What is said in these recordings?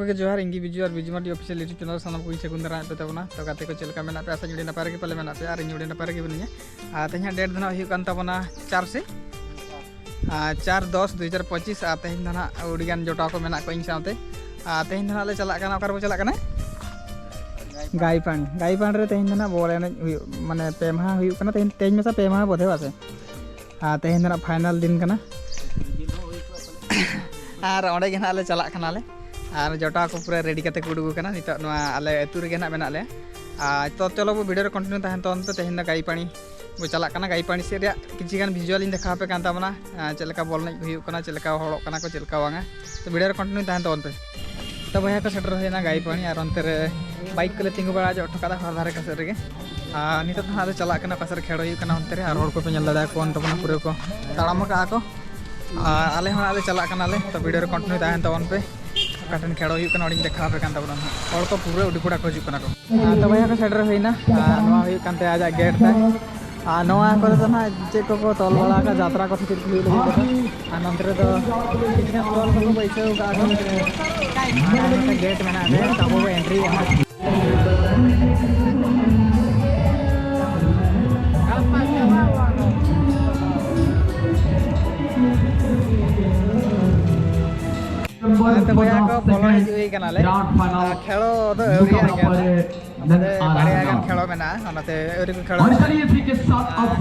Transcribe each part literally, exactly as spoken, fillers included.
ᱜᱚᱢᱠᱮ ᱡᱚᱦᱟᱨ, ᱤᱧ ᱜᱮ ᱵᱤᱡᱩ ᱟᱨ ᱵᱤᱡᱩ ᱢᱟᱨᱰᱤ ᱚᱯᱷᱤᱥᱤᱭᱟᱞ YouTube ᱪᱮᱱᱮᱞ ᱥᱟᱱᱟᱢ ᱠᱚᱧ ᱥᱟᱹᱜᱩᱱ ᱫᱟᱨᱟᱢᱮᱫ ᱯᱮ ᱛᱟᱵᱚᱱᱟ᱾ ᱛᱚ ᱜᱟᱛᱮ ᱠᱚ ᱪᱮᱫ ᱞᱮᱠᱟ ᱢᱮᱱᱟᱜ ᱯᱮᱭᱟ? ᱟᱥᱟᱧ ᱟᱹᱰᱤ ᱱᱟᱯᱟᱭ ᱨᱮᱜᱮ ᱯᱟᱞᱮ ᱢᱮᱱᱟᱜ ᱯᱮᱭᱟ ᱟᱨ ᱤᱧ ᱦᱚᱸ ᱟᱹᱰᱤ ᱱᱟᱯᱟᱭ ᱨᱮᱜᱮ ᱢᱤᱱᱟᱹᱧᱟ᱾ ᱟᱨ ᱛᱮᱦᱮᱧᱟᱜ ᱰᱮᱴ ᱫᱚ ᱱᱟᱦᱟᱜ ᱦᱩᱭᱩᱜ ᱠᱟᱱ ᱛᱟᱵᱚᱱᱟ ᱪᱟᱨ ᱥᱮ, ᱟᱨ ᱪᱟᱨ ᱫᱚᱥ ᱫᱩ ᱦᱟᱡᱟᱨ ᱯᱚᱸᱪᱤᱥ᱾ ᱟᱨ ᱛᱮᱦᱮᱧ ᱫᱚ ᱱᱟᱦᱟᱜ ᱟᱹᱰᱤᱜᱟᱱ ᱡᱚᱴᱟᱣ ᱠᱚ ᱢᱮᱱᱟᱜ ᱠᱚᱣᱟ ᱤᱧ ᱥᱟᱶᱛᱮ᱾ ᱟᱨ ᱛᱮᱦᱮᱧ ᱫᱚ ᱱᱟᱦᱟᱜ ᱞᱮ ᱪᱟᱞᱟᱜ ᱠᱟᱱᱟ, ᱚᱠᱟ ᱨᱮᱵᱚ ᱪᱟᱞᱟᱜ ᱠᱟᱱᱟ? ᱜᱟᱭᱯᱟᱱ᱾ ᱜᱟᱭᱯᱟᱱ ᱨᱮ ᱛᱮᱦᱮᱧ ᱫᱚ ᱱᱟᱦᱟᱜ ᱵᱚᱞ ᱮᱱᱮᱡ ᱦᱩᱭᱩᱜ, ᱢᱟᱱᱮ ᱯᱮ ᱢᱟᱦᱟ ᱦᱩᱭᱩᱜ ᱠᱟᱱᱟ᱾ ᱛᱮᱦᱮᱧ, ᱛᱮᱦᱮᱧ ᱢᱮᱥᱟ ᱯᱮ ᱢᱟᱦᱟ ᱵᱚᱫᱷᱮ ᱵᱟᱥᱮ᱾ ᱟᱨ ᱛᱮᱦᱮᱧ ᱫᱚ ᱱᱟᱦᱟᱜ ᱯᱷᱟᱭᱱᱟᱞ ᱫᱤᱱ ᱠᱟᱱᱟ᱾ ᱟᱨ ᱚᱸᱰᱮ ᱜᱮ ᱱᱟᱦᱟᱜ ᱞᱮ ᱪᱟᱞᱟᱜ ᱠᱟᱱᱟᱞᱮ᱾ ᱟᱨ ᱡᱚᱴᱟᱣ ᱠᱚ ᱯᱩᱨᱟᱹ ᱨᱮᱰᱤ ᱠᱟᱛᱮ ᱠᱚ ᱩᱰᱩᱠ ᱟᱠᱟᱱᱟ᱾ ᱱᱤᱛᱚᱜ ᱱᱚᱣᱟ ᱟᱞᱮ ᱟᱹᱛᱩ ᱨᱮᱜᱮ ᱱᱟᱦᱟᱜ ᱢᱮᱱᱟᱜ ᱞᱮᱭᱟ᱾ ᱟᱨ ᱛᱚ ᱪᱚᱞᱚ ᱵᱚ ᱵᱷᱤᱰᱤᱭᱳ ᱨᱮ ᱠᱚᱱᱴᱤᱱᱤᱭᱩ ᱛᱟᱦᱮᱱ ᱛᱟᱵᱚᱱ ᱯᱮ᱾ ᱛᱮᱦᱮᱧ ᱫᱚ ᱜᱟᱭᱯᱟᱱᱤ ᱵᱚ ᱪᱟᱞᱟᱜ ᱠᱟᱱᱟ᱾ ᱜᱟᱭᱯᱟᱱᱤ ᱥᱮᱫ ᱨᱮᱭᱟᱜ ᱠᱤᱪᱷᱤ ᱜᱟᱱ ᱵᱷᱤᱡᱩᱣᱟᱞ ᱤᱧ ᱫᱮᱠᱷᱟᱣ ᱟᱯᱮ ᱠᱟᱱ ᱛᱟᱵᱚᱱᱟ᱾ ᱟᱨ ᱪᱮᱫ ᱞᱮᱠᱟ ᱵᱚᱞ ᱮᱱᱮᱡ ᱠᱚ ᱦᱩᱭᱩᱜ ᱠᱟᱱᱟ, ᱪᱮᱫ ᱞᱮᱠᱟ ᱦᱚᱲᱚᱜ ᱠᱟᱱᱟ ᱠᱚ, ᱪᱮᱫ ᱞᱮᱠᱟ ᱵᱟᱝᱟ᱾ ᱛᱚ ᱵᱷᱤᱰᱤᱭᱳ ᱨᱮ ᱠᱚᱱᱴᱤᱱᱤᱭᱩ ᱛᱟᱦᱮᱱ ᱛᱟᱵᱚᱱ ᱯᱮ᱾ ᱛᱚ ᱵᱚᱭᱦᱟ ᱠᱚ ᱥᱮᱴᱮᱨ ᱦᱩᱭᱱᱟ ᱜᱟᱭᱯᱟᱱᱤ, ᱟᱨ ᱚᱱᱛᱮ ᱨᱮ ᱵᱟᱭᱤᱠ ᱠᱚᱞᱮ ᱛᱤᱸᱜᱩ ᱵᱟᱲᱟ ᱦᱚᱪᱚ ᱠᱟᱫᱟ ᱦᱚᱨ ᱫᱷᱟᱨᱮ ᱠᱟᱥᱮᱫ ᱨᱮᱜᱮ᱾ ᱟᱨ ᱱᱤᱛᱚᱜ ᱫᱚ ᱦᱟᱸᱜ ᱞᱮ ᱪᱟᱞᱟᱜ ᱠᱟᱱᱟ ᱚᱠᱟ ᱥᱮᱫ ᱨᱮ ᱠᱷᱮᱞ ᱦᱩᱭᱩᱜ ᱠᱟᱱᱟ, ᱚᱱᱛᱮ ᱨᱮ᱾ ᱟᱨ ᱦᱚᱲ ᱠᱚᱯᱮ ᱧᱮᱞ ᱫᱟᱲᱮᱭᱟᱠᱚ ᱠᱟᱱ ᱛᱟᱵᱚᱱᱟ, ᱯᱩᱨᱟᱹ ᱠᱚ ᱛᱟᱲᱟᱢ ᱟᱠᱟᱫᱼᱟ ᱠᱚ᱾ ᱟᱨ ᱟᱞᱮ ᱦᱚᱸ ᱦᱟᱸᱜ ᱞᱮ ᱪᱟᱞᱟᱜ ᱠᱟᱱᱟᱞᱮ᱾ ᱛᱚ ᱵᱷᱤᱰᱤᱭᱳ ᱨᱮ ᱠᱚᱱᱴᱤᱱᱤᱭᱩ ᱛᱟᱦᱮᱱ ᱛᱟᱵᱚᱱ ᱯᱮ, ᱚᱠᱟ ᱴᱷᱮᱱ ᱠᱷᱮᱞ ᱦᱩᱭᱩᱜ ᱠᱟᱱᱟ ᱚᱸᱰᱮᱧ ᱫᱮᱠᱷᱟᱣ ᱟᱯᱮ ᱠᱟᱱ ᱛᱟᱵᱚᱱᱟ ᱦᱟᱸᱜ᱾ ᱦᱚᱲ ᱠᱚ ᱯᱩᱨᱟᱹ ᱟᱹᱰᱤ ᱠᱚᱲᱟ ᱠᱚ ᱦᱤᱡᱩᱜ ᱠᱟᱱᱟ ᱠᱚ᱾ ᱟᱨ ᱛᱚᱵᱮ ᱦᱟᱸᱜ ᱠᱚ ᱥᱮᱴᱮᱨ ᱦᱩᱭᱱᱟ᱾ ᱟᱨ ᱱᱚᱣᱟ ᱦᱩᱭᱩᱜ ᱠᱟᱱ ᱛᱟᱭᱟ ᱟᱡᱟᱜ ᱜᱮᱴ ᱛᱟᱭ᱾ ᱟᱨ ᱱᱚᱣᱟ ᱠᱚᱨᱮ ᱫᱚ ᱱᱟᱦᱟᱜ ᱪᱮᱫ ᱠᱚᱠᱚ ᱛᱚᱞ ᱵᱟᱲᱟ ᱟᱠᱟᱫ, ᱡᱟᱛᱨᱟ ᱠᱚ ᱥᱮ ᱪᱮᱫ ᱠᱚ ᱦᱩᱭᱩᱜ ᱞᱟᱹᱜᱤᱫ ᱠᱟᱱᱟ᱾ ᱟᱨ ᱱᱚᱱᱛᱮ ᱨᱮᱫᱚ ᱠᱤᱪᱷᱩ ᱜᱟᱱ ᱥᱴᱚᱞ ᱠᱚᱠᱚ ᱵᱟᱹᱭᱥᱟᱹᱣ ᱟᱠᱟᱫ ᱠᱚ᱾ ᱟᱨ ᱱᱚᱛᱮ ᱜᱮᱴ ᱢᱮᱱᱟᱜᱼᱟ, ᱟᱵᱚ ᱵᱚ ᱮᱱᱴᱨᱤᱭᱟ ᱦᱟᱸᱜ᱾ ᱚᱱᱟᱛᱮ ᱵᱚᱭᱦᱟ ᱠᱚ ᱵᱚᱞᱚ ᱦᱮᱡ ᱦᱩᱭ ᱠᱟᱱᱟᱞᱮ᱾ ᱟᱨ ᱠᱷᱮᱞᱳ ᱫᱚ ᱟᱹᱣᱨᱤᱭᱟᱜ ᱜᱮᱭᱟ ᱱᱟᱦᱟᱜ᱾ ᱚᱱᱟᱛᱮ ᱵᱟᱨᱭᱟ ᱜᱟᱱ ᱠᱷᱮᱞᱳ ᱢᱮᱱᱟᱜᱼᱟ, ᱚᱱᱟᱛᱮ ᱟᱹᱣᱨᱤ ᱠᱚ ᱠᱷᱮᱞᱳ᱾ ᱟᱨ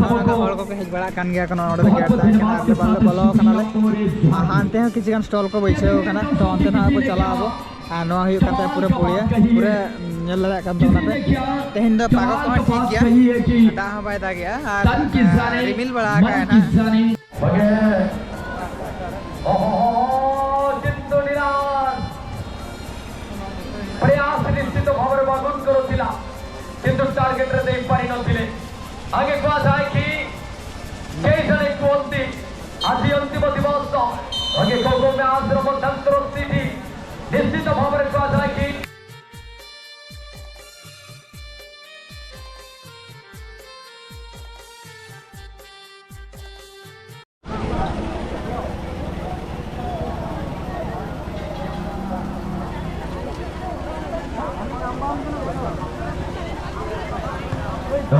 ᱱᱚᱰᱮ ᱫᱚ ᱦᱚᱲ ᱠᱚᱠᱚ ᱦᱮᱡ ᱵᱟᱲᱟᱜ ᱠᱟᱱ ᱜᱮᱭᱟ ᱠᱚ, ᱱᱚᱣᱟ ᱱᱚᱰᱮ ᱫᱚ ᱜᱮᱴ ᱛᱟᱦᱮᱸ ᱠᱟᱱᱟ, ᱟᱨ ᱵᱚᱞᱚ ᱠᱟᱱᱟᱞᱮ᱾ ᱟᱨ ᱦᱟᱱᱛᱮ ᱦᱚᱸ ᱠᱤᱪᱷᱩ ᱜᱟᱱ ᱥᱴᱚᱞ ᱠᱚ ᱵᱟᱹᱭᱥᱟᱹᱣ ᱠᱟᱱᱟ, ᱛᱚ ᱚᱱᱛᱮ ᱱᱟᱦᱟᱜ ᱵᱚ ᱪᱟᱞᱟᱜ ᱟᱵᱚ᱾ ᱟᱨ ᱱᱚᱣᱟ ᱦᱩᱭᱩᱜ ᱠᱟᱱ ᱛᱟᱭᱟ ᱯᱩᱨᱟᱹ ᱯᱚᱲᱤᱭᱟ, ᱯᱩᱨᱟᱹ ᱧᱮᱞ ᱫᱟᱲᱮᱭᱟᱜ ᱠᱟᱱ ᱛᱟᱵᱚᱱᱟ ᱯᱮ᱾ ᱛᱮᱦᱮᱧ ᱫᱚ ᱯᱟᱜᱚ ᱠᱚᱦᱚᱸ ᱴᱷᱤᱠ ᱜᱮᱭᱟ, ᱫᱟᱜ ᱦᱚᱸ ᱵᱟᱭ ᱫᱟᱜᱮᱜᱼᱟ, ᱟᱨ ᱨᱤᱢᱤᱞ ᱵᱟᱲᱟ ᱟᱠᱟᱫᱼᱟᱭ ᱱᱟᱦᱟᱜ᱾ ᱵᱟᱝᱮ᱾ ᱚᱦᱚ, ᱠᱤᱱᱛᱩ ᱱᱤᱨᱟᱥ᱾ ପ୍ରୟାସ ନିଶ୍ଚିତ ଭାବରେ ବାଗୁଲ କରୁଥିଲା, କିନ୍ତୁ ଟାର୍ଗେଟରେ ଦେଇପାରିନଥିଲେ। ଆଗେ କୁହାଯାଏ କି କେହି ଜଣେ କୁହନ୍ତି, ଆଜି ଅନ୍ତିମ ଦିବସ। ଆଗେ ଖୋ ଖୋ ମ୍ୟାଚର ମଧ୍ୟାନ୍ତର ସ୍ଥିତି ନିଶ୍ଚିତ ଭାବରେ କୁହାଯାଏ କି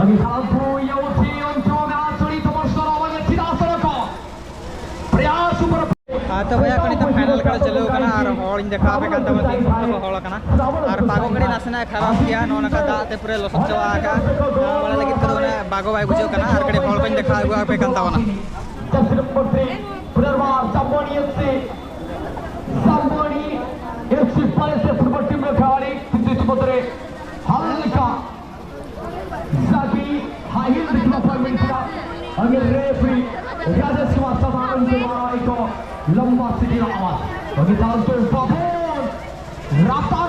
ᱟᱨ ᱛᱚ ᱵᱚᱭᱦᱟ ᱠᱚ, ᱱᱤᱛᱚᱜ ᱯᱷᱟᱭᱱᱟᱞ ᱠᱷᱮᱞ ᱪᱟᱹᱞᱩ ᱟᱠᱟᱱᱟ ᱟᱨ ᱦᱚᱲᱤᱧ ᱫᱮᱠᱷᱟᱣ ᱟᱯᱮ ᱠᱟᱱ ᱛᱟᱵᱚᱱᱟ ᱛᱤᱱ ᱥᱚᱠᱛᱚ ᱠᱚ ᱦᱚᱲ ᱟᱠᱟᱱᱟ᱾ ᱟᱨ ᱯᱟᱜᱚ ᱠᱟᱹᱴᱤᱡ ᱱᱟᱥᱮᱱᱟᱜ ᱠᱷᱟᱨᱟᱯ ᱜᱮᱭᱟ, ᱱᱚᱜᱼᱚ ᱱᱚᱝᱠᱟ ᱫᱟᱜ ᱛᱮ ᱯᱩᱨᱟᱹ ᱞᱚᱥᱚᱫ ᱪᱟᱵᱟ ᱟᱠᱟᱫᱼᱟ᱾ ᱫᱟᱬᱟ ᱵᱟᱲᱟ ᱞᱟᱹᱜᱤᱫ ᱛᱮᱫᱚ ᱩᱱᱟᱹᱜ ᱵᱟᱜᱚ ᱵᱟᱭ ᱵᱩᱡᱷᱟᱹᱜ ᱠᱟᱱᱟ᱾ ᱟᱨ ᱠᱟᱹᱴᱤᱡ ᱦᱚᱲ ᱠᱚᱧ ᱫᱮᱠᱷᱟᱣ ᱟᱹᱜᱩ ᱟᱯᱮ ᱠᱟᱱ ᱛᱟᱵᱚᱱᱟ᱾ पुनर्वार संबोनी एफसी, संबोनी एफसी पाले से फुटबॉल टीम का खिलाड़ी, किंतु इतिमধ্যে হালকা ᱡᱟᱜᱮ ᱦᱟᱭ ᱦᱤᱞ ᱨᱮᱠᱤᱱ ᱯᱟᱨᱢᱤᱴ ᱠᱮᱫᱟ᱾ ᱟᱹᱢᱤᱨ ᱨᱮᱯᱷᱨᱤ ᱨᱟᱡᱮᱥ ᱠᱩᱢᱟᱨ ᱥᱟᱫᱷᱟᱨᱚᱱ ᱥᱮ ᱢᱟᱨᱟᱝ ᱠᱚ ᱞᱚᱢᱵᱟ ᱥᱤᱴᱤ ᱨᱟᱣᱟᱡᱽ᱾ ᱟᱹᱰᱤ ᱛᱟᱲᱟᱢ ᱛᱮ ᱵᱟᱵᱚᱱ ᱨᱟᱯᱟᱨ